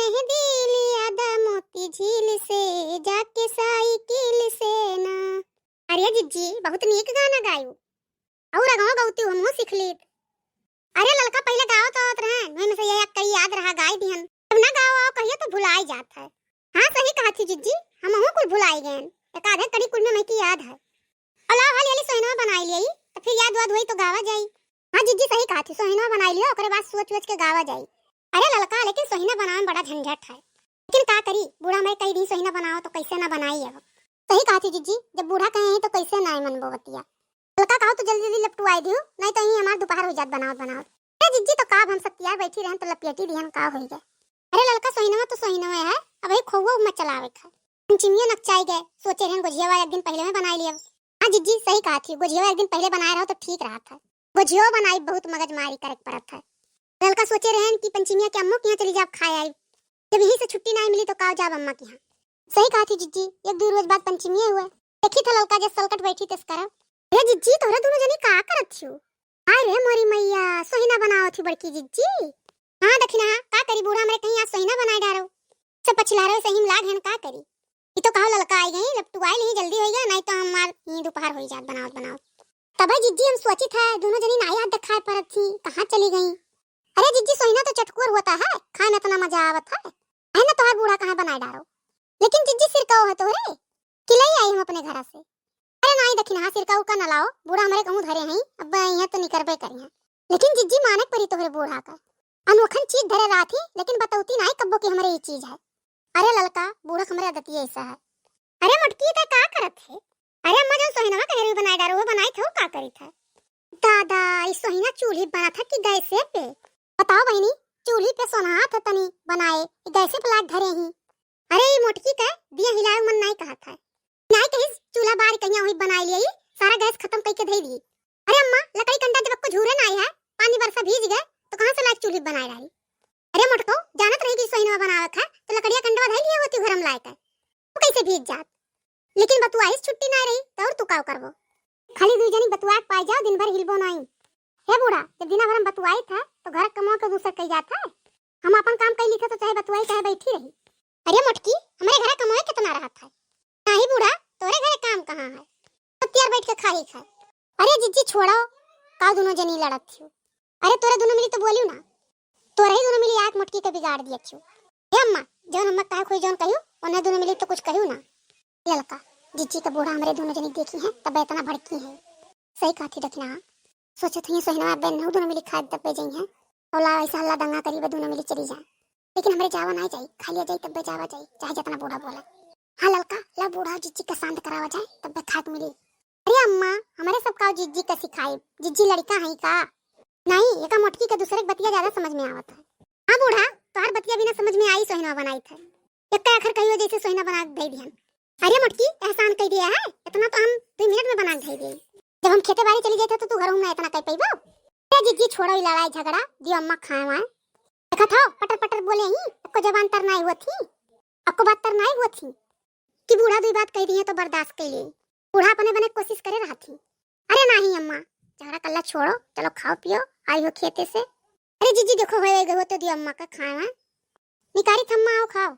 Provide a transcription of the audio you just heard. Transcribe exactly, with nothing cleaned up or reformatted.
मेहंदी लिया दा मोती झील से, जाके साइकिल से ना। अरे जिज्जी, बहुत नीक गाना गायू। और अगवा गौती हमहू सीख लीत। अरे ललका पहिले गावत आवत रहन, वही में से ये एक कड़ी याद रहा, गाय दिहन। अब ना गाओ आओ कहियो तो भुलाई जात है। हाँ सही कहा थी जिज्जी, हमहू कुल भुलाई गए। एक आधे कड़ी कुल में मैं की याद है। अलाव हाल याली सोहिनवा बनाई लिया, तो फिर याद वाद हुई तो गावा जाई। हाँ जिज्जी सही कहा थी, सोहिनवा बनाई लियो, ओकरे बाद सोच वोच के गावा जाई। अरे ललका, लेकिन सोहिना बनावे में बड़ा झंझट है। लेकिन का करी, बूढ़ा मरे कई दिन सोहिना बनाओ तो कैसे ना बनाई अब। सही कहा थी जिज्जी, जब बूढ़ा कहे हैं तो कैसे ना मनबो बतिया। ललका कहो तो जल्दी जल्दी लपटुआई दियो, नहीं तो यहीं हमार दोपहर हो जात बनावत बनावत। अरे जिज्जी तो का, अब हम सब तैयार बैठी रहन तो लपेटी दिहन का होई गए। अरे ललका सोहिनवा तो सोहिनवा है, अब वही खोवा उमा चलावे का। पंचमिया नकचाई गए, सोचे रहन गोझियावा एक दिन पहले में बनाई लिया। हाँ जिज्जी सही कहा थी, गोझियावा एक दिन पहले बनाए रहो तो ठीक रहा था। गोझियो बनाई बहुत मगज मारी करे के पड़त है। ललका सोचे रहन कि पंचमिया के अम्मो के यहाँ चली जाब खाए आई, जब यहीं से छुट्टी नहीं मिली तो का जाब अम्मा के यहाँ। सही कहा थी जिज्जी, एक दो रोज बाद पंचमिया हुए। देखी था ललका जे सलकट बैठी तेस करब। अरे जिज्जी तोहरा दोनों जनी का करत थियो? हाय रे मोरी मैया, सोहिना बनावत थी बड़की जिज्जी। हाँ दखिना, का करी बूढ़ा हमरे कहीं आज सोहिना बनाए डारो। सब पछिला रहे सही में लाग हन का करी। ई तो कहो ललका आई गई, लपटुआई नहीं जल्दी होई गया, नहीं तो हमार यहीं दोपहर होई जात बनावत बनावत। तबे जिज्जी हम सोचित है दोनों जनी नाई हाथ दिखाए परत थी, कहाँ चली गई? अरे जिज्जी सोहिना तो चटकोर होता है, खाए में इतना मजा आवत है। है ना तोहार बूढ़ा कहाँ बनाए डारो। लेकिन जिज्जी सिरकाओ है तोहरे, कि ले आई हम अपने घरा से। अरे नाई दखिना, सिरकाओ का न लाओ, बूढ़ा हमरे कहूँ धरे हैं, अब यहाँ तो निकरबे करी हैं। लेकिन जिज्जी माने परी तोहरे बूढ़ा का। अनोखन चीज धरे रहा थी, लेकिन बतौती नाई कब्बो कि हमरे ये चीज है। अरे ललका, बूढ़ा हमरे आदती ऐसा है। अरे मोटकी, तै का करत है? अरे अम्मा, जौन सोहिनवा के हेरुई बनाए डारो, वो बनाई थे, वो का करी थे? दादा, ई सोहिना चूल्ही बना था कि गैसे पे? बताओ बहिनी, चूल्ही पे सोना था तनी बनाए, ई गैसे पे लाग धरे ही। अरे ई मोटकी के दिया हिलाए मन नाई कहा था। नाई कहीं चूल्हा बार कहीं वही बनाए लिए, सारा गैस खत्म कई के धई दी। अरे अम्मा, लकड़ी कंडा जब को झूरे नाई है, पानी बरसा भीज गए, तो कहाँ से लाग चूल्ही बनाए डारी? अरे मोटको, जानत रही कि सोहिनवा बनावे खा, तो लकड़िया कंडवा धई लिए होती घर में लाए के। वो कैसे भीज जात? लेकिन बतुआई से छुट्टी ना रही, तो और तू का करबो? खाली दुई जनी बतुआ के पाई जाओ, दिन भर हिलबो नाई। हे बूढ़ा, जब दिना भर हम बतुआई था, तो घर कमवा के दूसर कई जात है। हम अपन काम कई लिखे तो चाहे बतुआई चाहे बैठी रही। अरे मोटकी, हमरे घर कमवा कितना रहत है? नाही बूढ़ा, तोरे घरे काम कहाँ है? सब तियार बैठ के खाही खाए। अरे जिज्जी छोड़ो, का दोनों जनी लड़त थियो? अरे तोरे दोनों मिली तो बोलियो ना, तोरे ही दोनों मिली आके मोटकी के बिगाड़ दिया थियो। हे अम्मा, जौन अम्मा कहे कोई जौन कहियो, उन्हें दोनों मिली तो कुछ कहियो ना। ललका, जिज्जी का बूढ़ा हमरे दोनों जनी देखी हैं, तब इतना भड़की हैं। सही कहा थी दखिना, सोचत हुई सोहिनवा बहन नौ दोनों मिली खाए तब पे जाई हैं। औला ऐसा हल्ला दंगा करी बा दोनों मिली चली जाए। लेकिन हमरे जावा ना जाई, खा लिया जाई, तब्बे जावा जाई, चाहे जितना बूढ़ा बोला। हाँ ललका, ला बूढ़ा जिज्जी का शांत करावा जाए, तब्बे खाक मिली। अरे अम्मा, हमरे सब का जिज्जी का सिखाई, जिज्जी लड़का है का? नहीं, एका मोटकी के दूसरे के बतिया ज्यादा समझ में आवत है। हाँ बूढ़ा, तोहार बतिया बिना समझ में आई सोहिना बनाई थे। एक आखर कहियो जैसे सोहिना बना के दे दिहन। अरे मोटकी, एहसान कई दिया है, इतना तो हम दो मिनट में बना के दे दिए। जब हम खेते बाड़ी चली जाते तो तू घर में इतना कई पैबो। ए जिज्जी, छोड़ो ई लड़ाई झगड़ा, दियो अम्मा खाए वाए। देखत हो, पटर पटर बोले ही, अक्को जबान तर नाई हुआ थी, अक्को बात तर नाई हुआ थी कि बूढ़ा दुई बात कह दिए तो बर्दाश्त कर ले। बूढ़ा अपने बने कोशिश करे रहा थी। अरे नाही अम्मा, झगड़ा कल्ला छोड़ो, चलो खाओ पियो, आई हो खेते से। अरे जिज्जी देखो, होए गए हो तो दियो अम्मा का खाए वाए। निकारी थम्मा आओ खाओ।